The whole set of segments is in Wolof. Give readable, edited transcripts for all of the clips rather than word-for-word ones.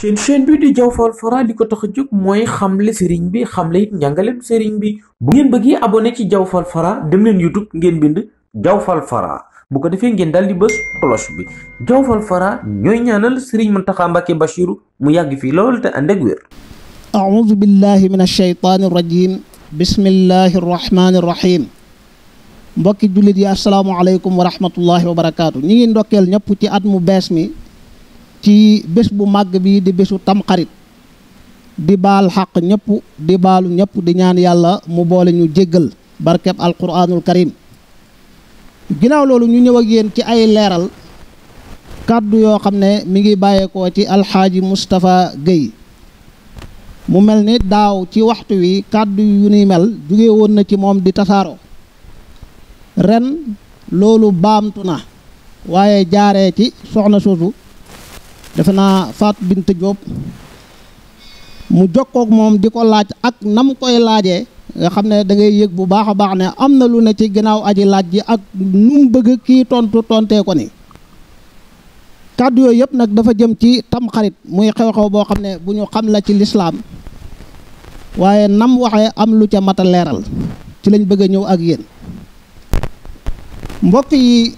seen chaîne bi di Diaw Fall Fara li ko tax a jóg mooy xamle sëriñ bi xamle it njàngaleem sëriñ bi bu ngeen bëggee abonné ci Diaw Fall Fara dem leen YouTube ngeen bind Diaw Fall Fara bu ko defee ngeen daal di bës cloche bi Diaw Fall Fara ñooy ñaanal sëriñ Mountakha Mbacké Bachirou mu yàgg fii lool te ànd ak wér. a'uuzu billahi min ash-shaytaani rajiim bismillahi rahmaani rahiim mbokki jullit yi asalaamaaleykum wa rahmatullahi wa barakaatu ñi ngi ndokkeel ñëpp ci at mu bees mi ci bés bu màgg bi di bésu tamxarit di baal xaq ñëpp di baalu ñëpp di ñaan yàlla mu boole ñu jéggal barkeb alquraanul karim ginnaaw loolu ñu ñëw ak yéen ci ay leeral kàddu yoo xam ne mi ngi bàyyeekoo ci alxaaji Moustapha Guèye mu mel ni daaw ci waxtu wi kàddu yu ni mel jóge woon na ci moom di tasaaro ren loolu baamtu na waaye jaaree ci soxna soosu defe naa Fatou Bintou Diop mu jokkook moom di ko laaj ak nam koy laajee nga xam ne da ngay yëg bu baax a baax ne am na lu ne ci ginnaaw aji laaj ji ak nu mu bëgg kii tontee ko ni kàddu yooyu yëpp nag dafa jëm ci tamxarit muy xew-xew boo xam ne bu ñu xam la ci lislaam waaye nam waxee am lu ca mat a leeral ci lañ bëgg a ñëw ak yéen mbokk yi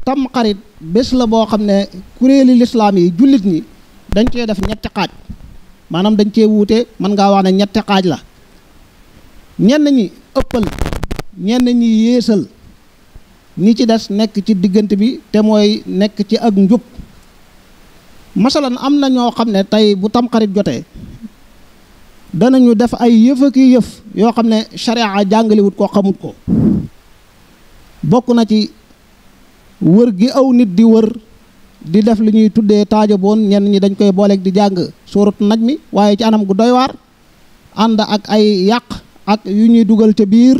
tamxarit bés la boo xam ne kuréeli lislaam yi jullit ñi dañ cee def ñetti xaaj maanaam dañ cee wuute mën ngaa wax ne ñetti xaaj la ñenn ñi ëppal ñenn ñi yéesal ñi ci des nekk ci diggante bi te mooy nekk ci ak njub masalan am na ñoo xam ne tey bu tamxarit jotee danañu def ay yëf ak yëf yoo xam ne sharia jàngalewut ko xamut ko bokk na ci wër gi aw nit di wër di def li ñuy tuddee taajaboon ñenn ñi dañ koy booleeg di jàng suuratu najmi waaye ci anam gu doy waar ànd ak ay yàq ak yu ñuy dugal ca biir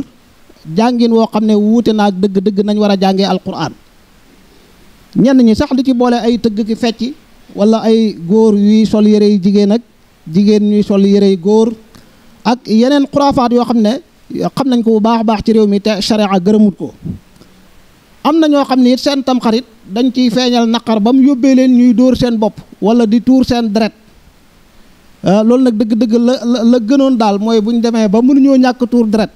jàngin woo xam ne wuute na ak dëgg-dëgg nañ war a jàngee alquran ñenn ñi sax di ci boole ay tëgg ki fecc wala ay góor yuy sol yére yi jigéen ak jigéen ñuy sol yére yi góor ak yeneen xuraafaat yoo xam ne xam nañ ko bu baax a baax ci réew mi te sharia gërëmut ko am na ñoo xam ne it seen tamxarit dañ ciy feeñal naqar ba mu yóbbee leen ñuy dóor seen bopp wala di tuur seen deret loolu nag dëgg-dëgg la gënoon daal mooy bu ñu demee ba mënuñoo ñàkk tuur deret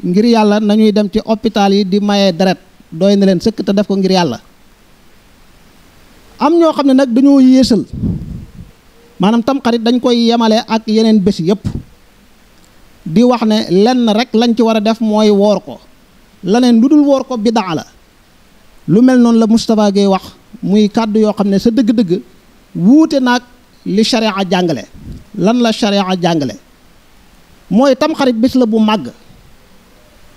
ngir yàlla nañuy dem ci hôpital yi di mayee deret doy na leen sëkk te def ko ngir yàlla am ñoo xam ne nag dañoo yéesal maanaam tamxarit dañ koy yemale ak yeneen bés yëpp di wax ne lenn rek lañ ci war a def mooy woor ko leneen lu dul woor ko bidaa la lu mel noonu la Moustapha Guèye wax muy kàddu yoo xam ne sa dëgg-dëgg wuute naag li sharia jàngale lan la sharia jàngale mooy tamxarit bés la bu màgg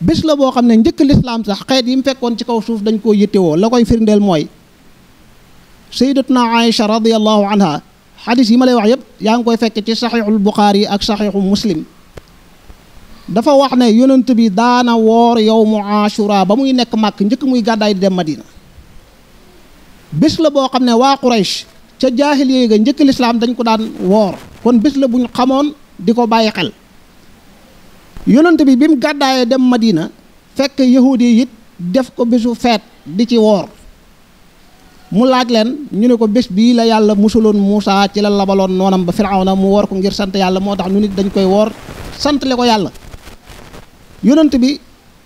bés la boo xam ne njëkk lislaam sax xeet yi mu fekkoon ci kaw suuf dañ koo yittewoo la koy firndeel mooy sayyidatuna Aïcha radiyallahu anha xadis yi ma lay wax yëpp yaa ngi koy fekk ci saxiixul Buxaari ak saxiixu Muslim dafa wax ne yonent bi daana woor yawmu Ashura ba muy nekk màkk njëkk muy gàddaay di dem Madina bés la boo xam ne waa Quraysh ca jaahiliya ga njëkk lislaam dañ ko daan woor kon bés la buñ xamoon di ko bàyyi xel yonent bi mu gàddaayee dem Madina fekk yahudi yi it def ko bésu feet di ci woor mu laaj leen ñu ne ko bés bii la yàlla musaloon Muusa ci la labaloon noonam ba Firawna mu woor ko ngir sant yàlla moo tax ñu nit dañ koy woor santle ko yàlla yonent bi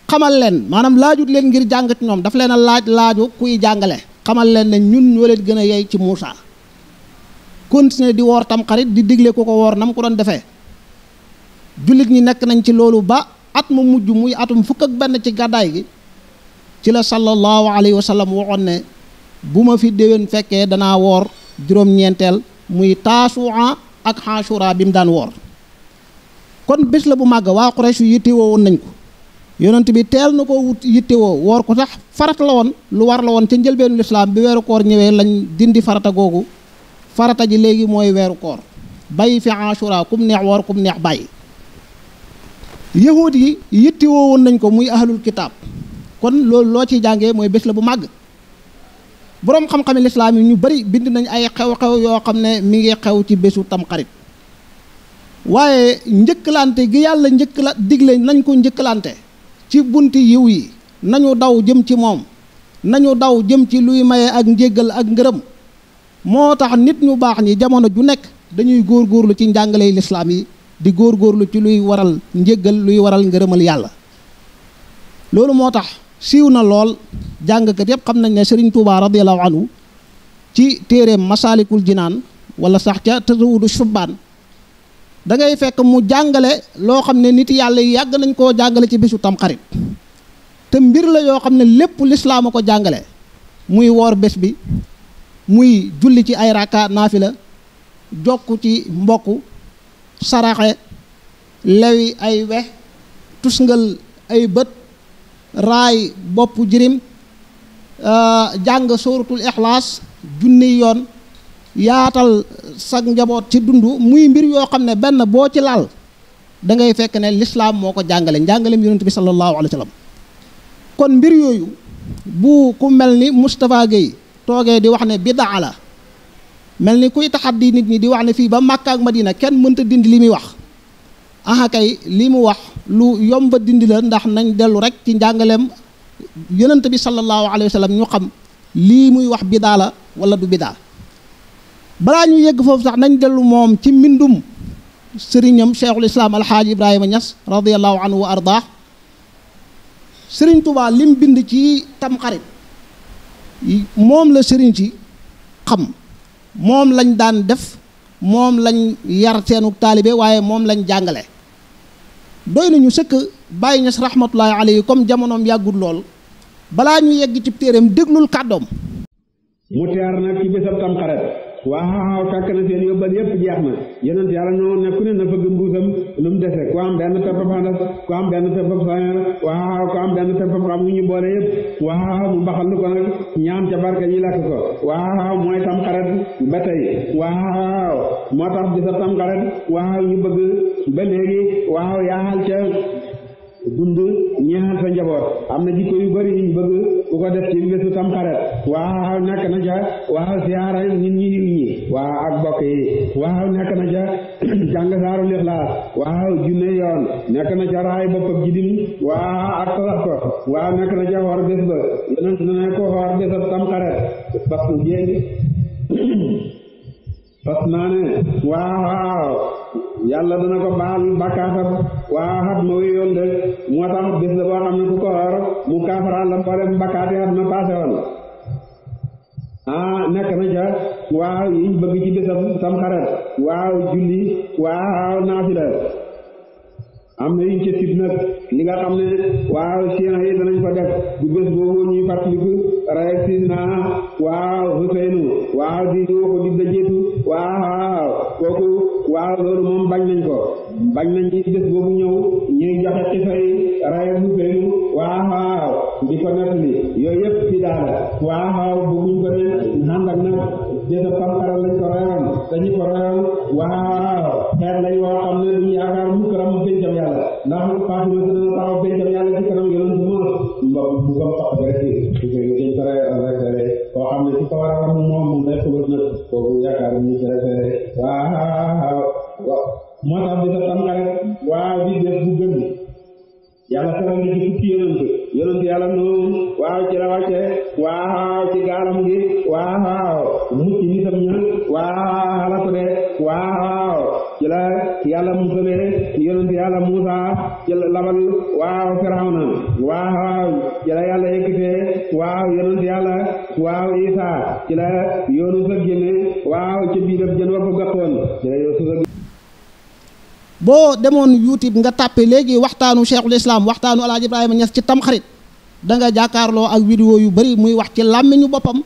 xamal leen maanaam laajut leen ngir jàng ci ñoom daf leen a laaju kuy jàngale xamal leen ne ñun ñoo leen gën a yey ci Muusa continuer di woor tamxarit di digle ko woor nam ko doon defee jullit ñi nekk nañ ci loolu ba at mu mujj muy atum fukk ak benn ci gàddaay gi ci la sallallahu alayhi wa sallam waxoon ne bu ma fi déwén fekkee danaa woor juróom-ñeenteel muy taasu'a ak Ashura bi mu daan woor kon bés la bu màgg waa Quraysh yu yittewoo woon nañ ko yonent bi teel na ko wut yittewoo woor ko sax farata la woon lu war la woon ca njëlbeenu lislaam bi weeru koor ñëwee lañ dindi farata googu farata ji léegi mooy weeru koor bàyyi fi Ashura kum neex woor kum neex bàyyi yahuud yi yittewoo woon nañ ko muy ahlul kitaab kon loolu loo ciy jàngee mooy bés la bu màgg boroom xam-xami lislaam yi ñu bari bind nañ ay xew-xew yoo xam ne mi ngi xew ci bésu tamxarit waaye njëkkalante gi yàlla digle nañ ko njëkkalante ci bunti yiw yi nañu daw jëm ci moom nañu daw jëm ci luy maye ak njéggal ak ngërëm moo tax nit ñu baax ñi jamono ju nekk dañuy góorgóorlu ci njàngaley lislaam yi di góorgóorlu ci luy waral njëggal luy waral ngërëmal yàlla. loolu moo tax siiw na lool jàngkat yépp xam nañ ne Sëriñ Tuubaa radiyallahu anhu ci téereem Masaalikul Jinaan wala sax ca Tazawudu Shubbaan da ngay fekk mu jàngale loo xam ne nit yàlla yi yàgg nañ koo jàngale ci bésu tamxarit te mbir la yoo xam ne lépp lislaam a ko jàngale muy woor bés bi muy julli ci ay raka naafila jokk ci mbokk saraxe lewi ay we tusngal ay bët raay bopp jirim jàng sóoratul ixlaas junni yoon yaatal sag njaboot ci dund muy mbir yoo xam ne benn boo ci laal da ngay fekk ne lislaam moo ko jàngale njàngaleem yonent bi sallallahu alayhi wa sallam. kon mbir yooyu bu ku mel ni Moustapha Guèye toogee di wax ne bidaa la mel ni kuy taxaddi nit ñi di wax ne fii ba Makka ak Madina kenn mënta dindi li muy wax aha kay li mu wax lu yomba dindi la ndax nañ dellu rek ci njàngaleem yonent bi sallallahu alayhi wa sallam ñu xam lii muy wax bidaa la wala du bidaa. balaa ñu yegg foofu sax nañ dellu moom ci mbindum sëriñam cheikhul islam alxaaji Ibrahima Niass radiyallahu anhu wa ardah. Sëriñ Tuubaa lim bind ci tamxarit moom la sëriñ ci xam moom lañ daan def moom lañ yar seenu taalibe waaye moom lañ jàngale. doy nañu sëkk Baye Niass rahmatullahi alayhi comme jamonoom yàggul lool balaa ñu yegg ci téereem déglul kàddoom. mu teer nag ci bésab tamxarit waaw fekk na seen yóbbal yépp jeex na yonent yàlla noonu ne ku ne na fëgg mbuusam lu mu dese ku am benn pepp fandas ku am benn pepp soñor waaw ku am benn pepp xam ñu boole yépp waaw mu mbaxal lu ko nag ñaam ca barke ñi lekk ko waaw mooy tamxarit ba tey waaw moo tax bisa tamxarit waaw ñu bëgg ba léegi waaw yaaxal ca dund ñeexal sa njaboot am na jikko yu bari ñu bëgg ku ko def ci bésu tamxarit waaw nekk na ca waaw siyaara nit ñi waaw ak bokk yi waaw nekk na ca jàng saaru lixlaas waaw junne yoon nekk na ca raay boppam jidim waaw ak sax ko waaw nekk na ca xoor bés ba yonent na ne ko xoor bésab tamxarit parce que jéeg fas naa ne waaw yàlla dana ko baal bakkaatam waa xat ma wéyoon de moo tax bés la boo xam ne ku ko xoor mu kaafaraal la mboolem bakkaati xat ma paase woon nekk na ca waaw yiñ bëgg ci bésam tamxarit waaw julli waaw naafila am na yuñ ca sib nag li nga xam ne waaw siina yi danañ ko def bu bés boobu ñuy fàttaliku rey ak Sidina waaw Huseynu waaw di yuuxu di dajeetu waaw kooku waaw loolu moom bañ nañ ko bañ nañ ci bés boobu ñëw ñuy joxe xisay rey ak Huseynu waaw di ko nettali yooyu yëpp ci daal waaw bëgguñ ko ne ànd ak nag bésab tamxarit lañ ko reyoon dañu ko reyoon waaw xeet lañ woo xam ne duñu yaakaar mukk ram pencam yàlla ndax Fatima dina taxaw pencam yàlla ci kanam yonent moom bu ko tax rek dañ ko reyoon rek koo xam ne ci ko war a xam moom day xubal nag kooku yaakaar ñu ci rek waaw moo tax bésab tamxarit waaw di def bu gën yàlla teral na ci fukki yonent yàlla noonu waaw ci la wàcce waaw ci gaalam gi waaw mucc nitam ña waaw xala ko de waaw ci la yàlla musalee yonent yàlla Muusa ci la labal waaw Firawna waaw ci la yàlla yëkkatee waaw yonent yàlla waaw Isa ci la yoonu sa génne waaw ci biirab jën wa ko gàttoon ci la yoonu sa boo demoon YouTube nga tàppe léegi waxtaanu cheikhul islam waxtaanu alaaji Ibrahima Niass ci tamxarit da nga jàkkaarloo ak vidéo yu bari muy wax ci làmmiñu boppam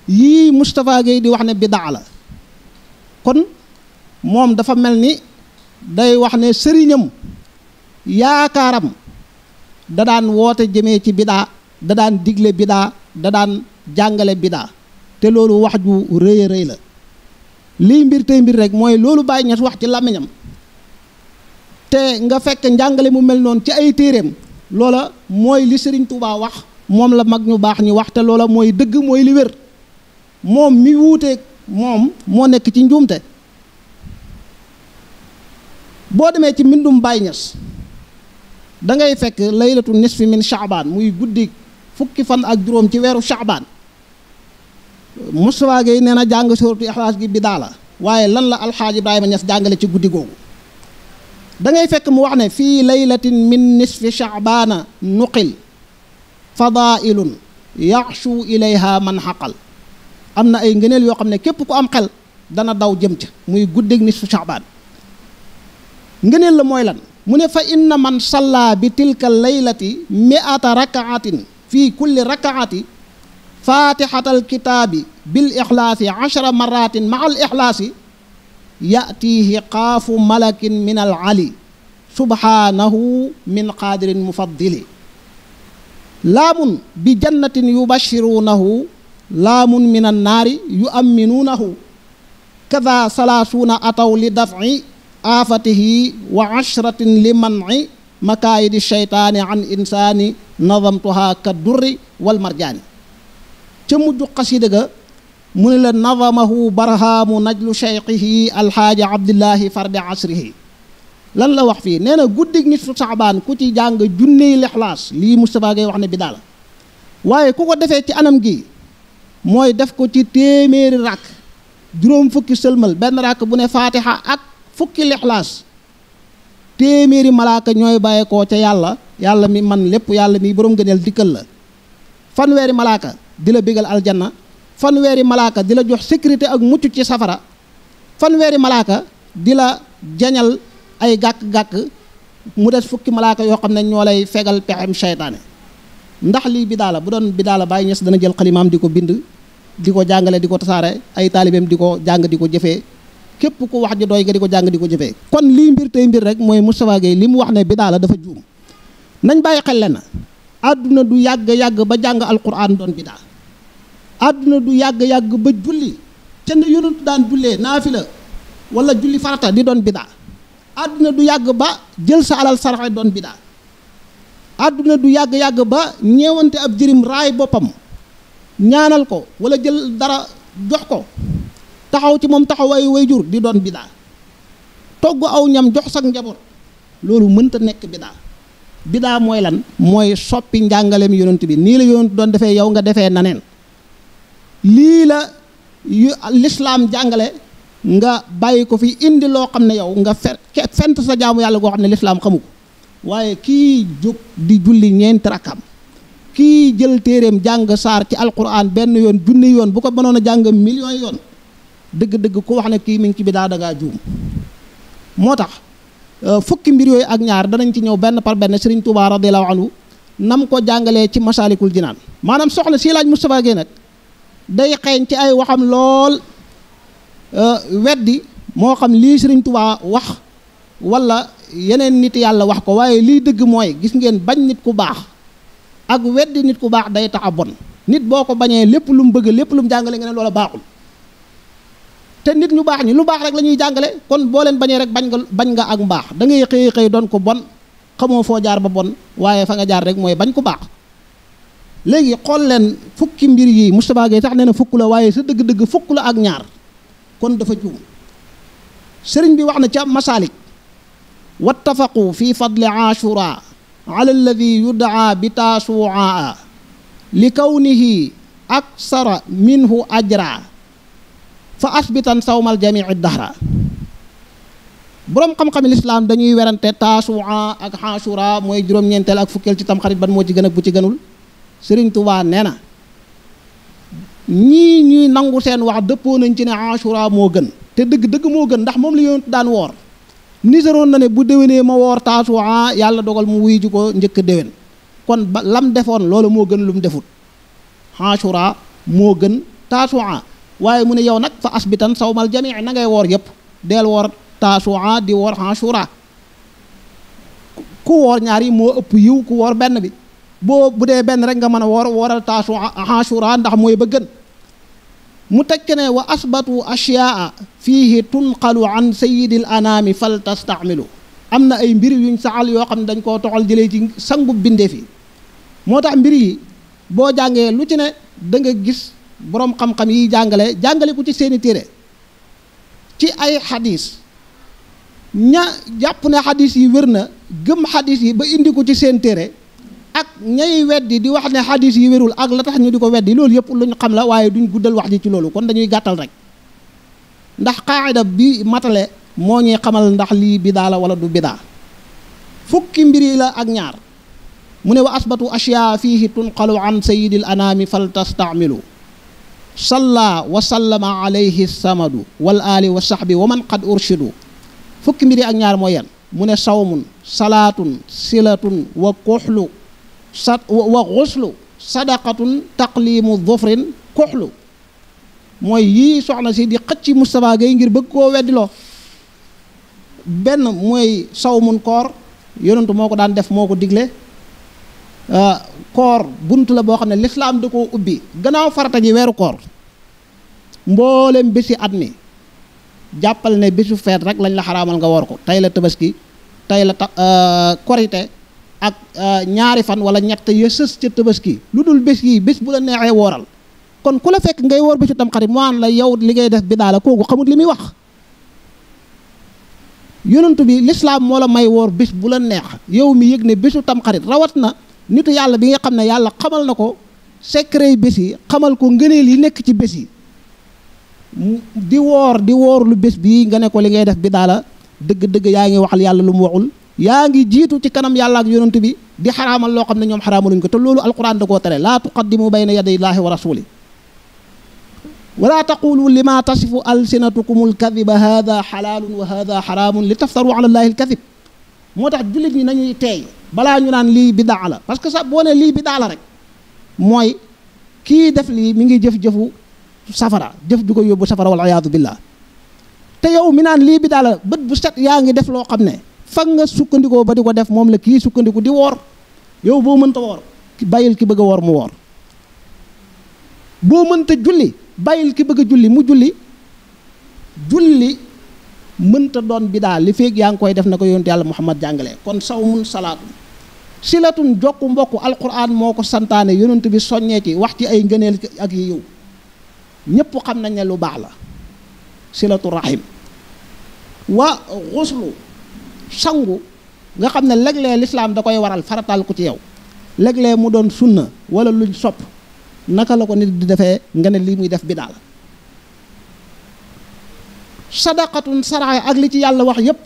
yii Moustapha Guèye di wax ne bidaa la kon moom dafa mel ni day wax ne sëriñam yaakaaram da daan woote jëmee ci bidaa da daan digle bidaa da daan jàngale bidaa te loolu wax ju rëy a rëy la lii mbir tey mbir rek mooy loolu Baye Niass wax ci làmmiñam te nga fekk njàngale mu mel noonu ci ay téeréem loola mooy li Sëriñ Tuubaa wax moom la mag ñu baax ñi wax te loola mooy dëgg mooy li wér moom mi wuuteeg moom moo nekk ci njuumte boo demee ci mbindum Baye Niass da ngay fekk laylatu nisfi min Shaabaan muy guddi fukki fan ak juróom ci weeru Shaabaan Moustapha Gueye nee na jàng suuratu Ixlaas gi bidaa la waaye lan la alxaaj Ibrahima Ñas jàngale ci guddi googu da ngay fekk mu wax ne fii laylatin min nisfi shaabaana nuqil fadailun yaxshu ilayha man xaqal am na ay ngëneel yoo xam ne képp ku am xel dana daw jëm ca muy guddig nisfu shaabaan ngëneel la mooy lan mu ne fa inna man salla bi tilka laylati mi'ata rakaatin fii kulli rakaati faatixatal kitaabi bil ixlaasi 10 marratin ma al ixlaasi yatiihi xaafu malakin min al ali subhaanahu min qaadirin mufaddili laamun bi jannatin yubashiruunahu laamun min an naari yuamminuunahu kada salaasuuna ataw li dafci aafatihi wa 10 li manci makaayidi sheytaani an insaani nadamtuha ka durri wal marjaani ca mujj xasida ga mu ne la nadamahu barhaamu najlu cheikhihi alxaaji abdillahi fardi asrihi lan la wax fii nee na guddig nisfu saabaan ku ci jàng junney lixlaas lii Moustapha Gueye wax ne bi daal waaye ku ko defee ci anam gi mooy def ko ci téeméeri ràkk juróom fukki sëlmal benn ràkk bu ne faatiha ak fukki lixlaas téeméeri malaaka ñooy bàyyeekoo ca yàlla mi man lépp yàlla mi borom gëneel dikkal la fanweeri malaaka di la bégal aljanna fanweeri malaaka di la jox sécurité ak mucc ci safara fanweeri malaaka di la jañal ay gàkk-gàkk mu des fukki malaaka yoo xam ne ñoo lay fegal pexem seytaane ndax lii bidaa la bu doon bidaa la Baye Niass dana jël xalimaam di ko bind di ko jàngale di ko tasaare ay taalibeem di ko jàng di ko jëfee képp ku wax ji doy nga di ko jàng di ko jëfee kon lii mbir tey mbir rek mooy Moustapha Gueye li mu wax ne bidaa la dafa juum nañ bàyyi xel leen na àdduna du yàgg ba jàng alquran doon bidaa àdduna du yàgg ba julli ca ne yonent daan jullee naafila wala julli farata di doon bidaa àdduna du yàgg ba jël sa alal saraxe doon bidaa àdduna du yàgg ba ñeewante ab jirim raay boppam ñaanal ko wala jël dara jox ko taxaw ci moom taxawaayu wayjur di doon bidaa togg aw ñam jox sak njaboot loolu mënta nekk bidaa mooy lan mooy soppi njàngaleem yonent bi nii la yonent doon defee yow nga defee naneen lii la lislaam jàngale nga bàyyi ko fi indi loo xam ne yow nga fent sa jaamu yàlla goo xam ne lislaam xamu ko waaye kii jóg di julli ñeenti rakkam kii jël téeréem jàng saar ci alquran benn yoon junni yoon bu ko mënoon a jàng million yoon dëgg-dëgg ku wax ne kii mi ngi ci bidaa da ngaa juum moo tax fukki mbir yooyu ak ñaar danañ ci ñëw benn par benn Serigne Touba radiyallahu anhu nam ko jàngalee ci Masaalikul Jinaan maanaam soxna si laaj Moustapha Gueye nag day xeeñ ci ay waxam lool weddi moo xam lii Serigne Touba wax wala yeneen nit yàlla wax ko waaye lii dëgg mooy gis ngeen bañ nit ku baax ak weddi nit ku baax day tax a bon nit boo ko bañee lépp lu mu bëgg lépp lu mu jàngale nga ne loola baaxul te nit ñu baax ñi lu baax rek la ñuy jàngale kon boo leen bañee rek bañ nga ak mbaax da ngay xëy doon ko bon xamoo foo jaar ba bon waaye fa nga jaar rek mooy bañ ko baax léegi xool leen fukki mbir yi Moustapha Gueye sax nee na fukk la waaye sa dëgg-dëgg fukk la ak ñaar kon dafa juum sëriñ bi wax na ca Masaalik wattafaqu fi fadli ashura ala alladi yudaa bi taasuaa li kawnihi aksara minhu ajra fa asbitan sawmal jamii dahra boroom xam-xami lislaam dañuy werante taasuwaa ak xaasura mooy juróom-ñeenteel ak fukkeel ci tamxarit ban moo ci gën ak bu ci gënul Sëriñ Tuubaa nee na ñii ñuy nangu seen wax dëppoo nañ ci ne xaasura moo gën te dëgg-dëgg moo gën ndax moom la yonent daan woor niseroon na ne bu déwénee ma woor taasuwaa yàlla dogal mu wuy ji ko njëkk déwén kon ba lam defoon loolu moo gën lu mu defut xaasura moo gën taasuwaa waaye mu ne yow nag fa asbitan sawmal jamii na ngay woor yëpp deel woor taasuwaa di woor xaasura ku woor ñaar yi moo ëpp yiw ku woor benn bi bu dee benn rek nga mën a wooral taasuwaa xaasura ndax mooy ba gën mu tekk ne wa asbatu ashyaa fiihi tunqalu an sayyidil anaami fal tastaamilu am na ay mbir yuñ saxal yoo xam ne dañ koo toxal jëlee ci sangu bindeef yi moo tax mbir yi boo jàngee lu ci ne da nga gis boroom xam-xam yi jàngale ko ci seeni téere ci ay xadis ña jàpp ne xadis yi wér na gëm xadis yi ba indi ko ci seen téere ak ñay weddi di wax ne xadis yi wérul ak la tax ñu di ko weddi loolu yëpp luñ xam la waaye duñ guddal wax ji ci loolu kon dañuy gàttal rek ndax qaayida bi matale moo ñuy xamal ndax lii bidaa la wala du bidaa fukki mbiri la ak ñaar mu ne wa asbatu ashyaa fiihi tunqalu an sayidil anaami fal tastaamilu salla wa sallama alayhi samadu wal ali wa sahbi wa man qad urshidu fukki mbiri ak ñaar mooy yan mu ne sawmun salaatun silatun wa kuxlu wa xuslu sadaqatun taqlimu dhufrin kuxlu mooy yii soxna si di xëcc Moustapha Gueye ngir bëgg koo weddiloo benn mooy sawmun koor yonentu moo ko daan def moo ko digle koor bunt la boo xam ne lislaam da koo ubbi gannaaw farata ji weeru koor mboolem bési at mi jàppal ne bésu feet rek lañ la xaraamal nga woor ko tey la tabaski tey la korite ak ñaari fan wala ñett ya sës ca tabaski lu dul bés yi bés bu la neexee wooral kon ku la fekk ngay woor bésu tam xarit mu an la yow li ngay def bidaa la kooku xamut li muy wax yonentu bi lislaam moo la may woor bés bu la neex yow mi yëg ne bésu tam xarit rawat na nitu yàlla bi nga xam ne yàlla xamal na ko secret bés yi xamal ko ngëneel yi nekk ci bés yi di woor lu bés bii nga ne ko li ngay def bidaa la dëgg-dëgg yaa ngi waxal yàlla lu mu waxul yaa ngi jiitu ci kanam yàlla ak yonent bi di xaraamal loo xam ne ñoom xaraamaluñ ko te loolu alquran da koo tere laa tuqaddimu bayna yaday llaahi wa rasuli wala taqulu lima tasifu alsinatukum alkadiba hada xalaalun wa hada xaraamun li taftaru ala llaahi alkadib moo tax jullit ñi nañuy teey balaa ñu naan lii bidaa la parce que sax boo ne lii bidaa la rek mooy kii def lii mi ngi jëf-jëfu safara jëf du ko yóbbu safara wal iyaadu billah te yow mi naan lii bidaa la bët bu set yaa ngi def loo xam ne fag nga sukkandikoo ba di ko def moom la kii sukkandiku di woor yow boo mënta woor bàyyil ki bëgg a woor mu woor boo mënta julli bàyyil ki bëgg a julli mu julli mënta doon bidaa li feeg yaa ngi koy def na ko yonent yàlla Muhammad jàngale kon sawmun salaatun silatun jokku mbokk alquran moo ko santaane yonent bi soññee ci wax ci ay ngëneel ak yi yow ñépp xam nañ ne lu baax la silatu rahim wa xuslu sangu nga xam ne léeg-léeg lislaam da koy waral farataal ko ci yow léeg-léeg mu doon sunna wala luñ sopp naka la ko nit di defee nga ne lii muy def bidaa la sadaqatun saraxe ak li ci yàlla wax yépp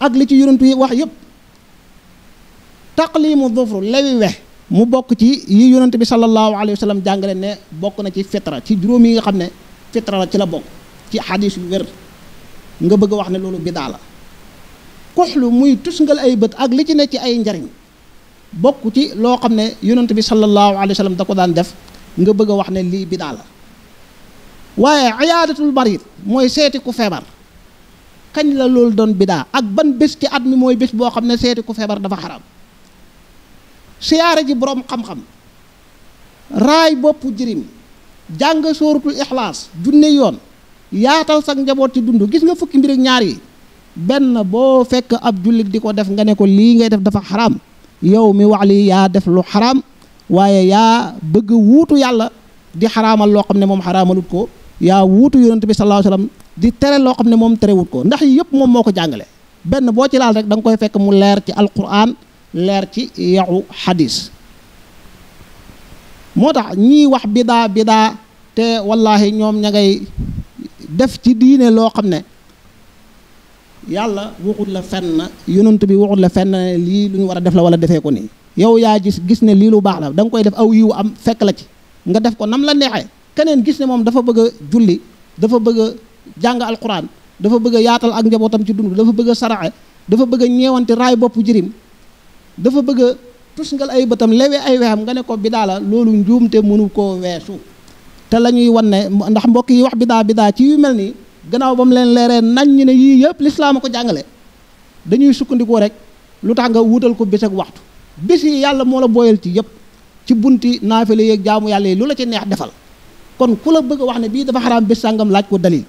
ak li ci yonentu yi wax yépp taqlimu dhufru lewi we mu bokk ci yi yonent bi sallallahu alayhi wa sallam jàngale ne bokk na ci fitra ci juróom yi nga xam ne fitra la ci la bokk ci xadis yu wér nga bëgg a wax ne loolu bidaa la kuxlu muy tusngal ay bët ak li ci ne ci ay njariñ bokk ci loo xam ne yonent bi sallallahu alayhi wa sallam da ko daan def nga bëgg a wax ne lii bidaa la waaye iyaadatul marid mooy seeti ku feebar kañ la loolu doon bidaa ak ban bés ci at mi mooy bés boo xam ne seeti ku feebar dafa xaram siyaare ji boroom xam-xam raay boppu jirim jàng sóoratul ixlaas junne yoon yaatal sax njaboot ci dund gis nga fukki mbir ak ñaar yi benn boo fekk ab jullit di ko def nga ne ko lii ngay def dafa xaraam yow mi wax lii yaa def lu xaraam waaye yaa bëgg wuutu yàlla di xaraamal loo xam ne moom xaraamalut ko yaa wuutu yonent bi sallallahu alayhi wasallam di tere loo xam ne moom terewut ko ndax yëpp moom moo ko jàngale benn boo ci laal rek da nga koy fekk mu leer ci alquran leer ci yaxu xadis moo tax ñii wax bidaa te wallahi ñoom ña ngay def ci diine loo xam ne yàlla waxut la fenn yonent bi waxut la fenn ne lii lu ñu war a def la wala defee ko nii yow yaa gis ne lii lu baax la da nga koy def aw yiw am fekk la ci nga def ko nam la neexee keneen gis ne moom dafa bëgg a julli dafa bëgg a jàng alquran dafa bëgg a yaatal ak njabootam ci dund dafa bëgg a saraxe dafa bëgg a ñeewante raay boppu jirim dafa bëgg a tusngal ay bëtam lewe ay weexam nga ne ko bidaa la loolu njuumte mënu koo weesu te la ñuy wan ne ndax mbokk yi wax bidaa ci yu mel nii gannaaw ba mu leen leeree nañ ñu ne yii yëpp lislaam a ko jàngale dañuy sukkandikoo rek lu tax nga wutal ko bés ak waxtu bés yi yàlla moo la booyal ci yëpp ci bunti naafile yeeg jaamu yàlla yi lu la ci neex defal kon ku la bëgg a wax ne bii dafa xaraam bés sàngam laaj ko dalil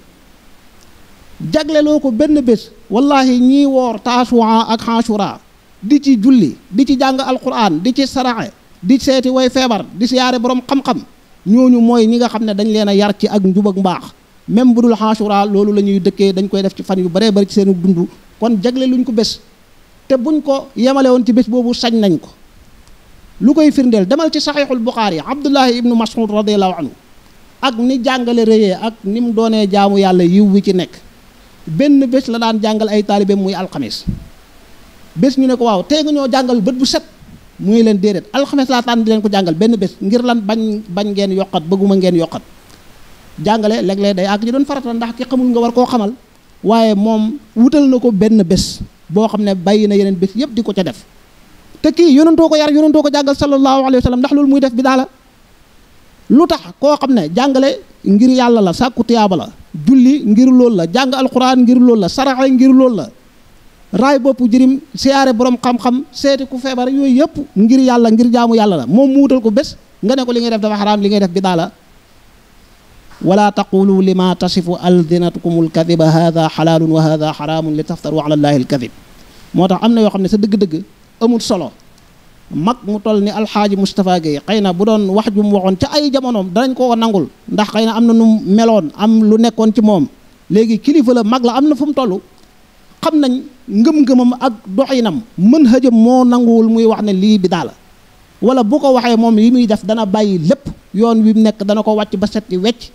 jagleloo ko benn bés wallahi ñii woor taasuwaa ak xaasura di ci julli di ci jàng alquran di ci saraxe di seeti way feebar di siyaare borom xam-xam ñooñu mooy ñi nga xam ne dañ leen a yar ci ak njub ak mbaax même bu dul xaasura loolu la ñuy dëkkee dañ koy def ci fan yu baree bari ci seen dund kon jagle luñ ko bés te buñ ko yemale woon ci bés boobu sañ nañ ko lu koy firndeel demal ci saxiixul Buxaari Abdullahi ibnu Mas'ud radiyallahu anhu ak ni jàngale rëyee ak ni mu doonee jaamu yàlla yiw wi ci nekk benn bés la daan jàngal ay taalibeem muy alxames bés ñu ne ko waaw tey nga ñoo jàngal bët bu set muy leen déedéet alxames laa tànn di leen ko jàngal benn bés ngir lan bañ ngeen yokkat bëgguma ngeen yokkat jàngale léeg-léeg day àgg ji doon farata ndax ki xamul nga war koo xamal waaye moom wutal na ko benn bés boo xam ne bàyyi na yeneen bés yëpp di ko ca def te kii yonantoo ko yar yonantoo ko jàngal sallallahu alayhi wa sallam ndax loolu muy def bi daala lu tax koo xam ne jàngale ngir yàlla la sàkku tiyaaba la julli ngir loolu la jàng alquran ngir loolu la saraxe ngir loolu la raay bopp jirim siyaare borom xam-xam seeti ku feebar yooyu yëpp ngir yàlla ngir jaamu yàlla la moom mu wutal ko bés nga ne ko li ngay def dafa xaraam li ngay def bi daala wala taqulu lima tasifu alsinatukum alkadiba hada xalaalun wa hada xaraamun li taftaru ala allahi alkadib moo tax am na yoo xam ne sa dëgg-dëgg amul solo mag mu toll ni alxaaji Moustapha Guèye xëy na bu doon wax ju mu waxoon ca ay jamonoom danañ koo nangul ndax xëy na am na nu meloon am lu nekkoon ci moom léegi kilifa la mag la am na fu mu toll xam nañ ngëm-ngëmam ak doxinam mën hëjëm moo nanguwul muy wax ne lii bi daala wala bu ko waxee moom yi muy def dana bàyyi lépp yoon wi mu nekk dana ko wàcc ba setti wecc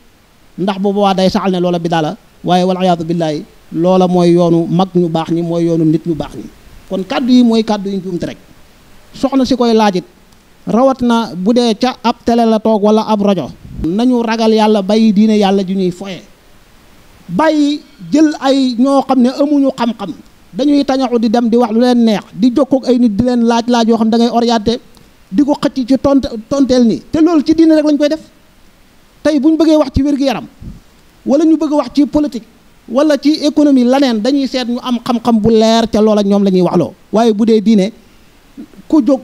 ndax boobu waa day saxal ne loola bi daala waaye wal iyaadu billaahi loola mooy yoonu mag ñu baax ñi mooy yoonu nit ñu baax ñi kon kàddu yi mooy kàddu yi njuumte rek soxna si koy laajit rawat na bu dee ca ab télé la toog wala ab rajo nañu ragal yàlla bàyyi diine yàlla ju ñuy foye bàyyi jël ay ñoo xam ne amuñu xam-xam dañuy tañaxu di dem di wax lu leen neex di jokkoog ay nit di leen laaj yoo xam da ngay orienté di ko xëcc ci tonteel nii te loolu ci diine rek lañ koy def tey bu ñu bëggee wax ci wér-gu-yaram wala ñu bëgg wax ci politique wala ci économie laneen dañuy seet ñu am xam-xam bu leer ca loola ñoom la ñuy waxloo waaye bu dee diine ku jóg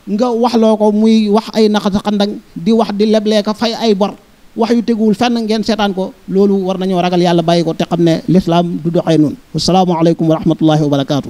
nga waxloo ko muy wax ay naxa xandang di wax di leblee ka fay ay bor wax yu teguwul fenn ngeen seetaan ko loolu war nañoo ragal yàlla bàyyi ko te xam ne lislaam du doxee noonu. assalaamu aleykum wa rahmatullahi wa barakaatu.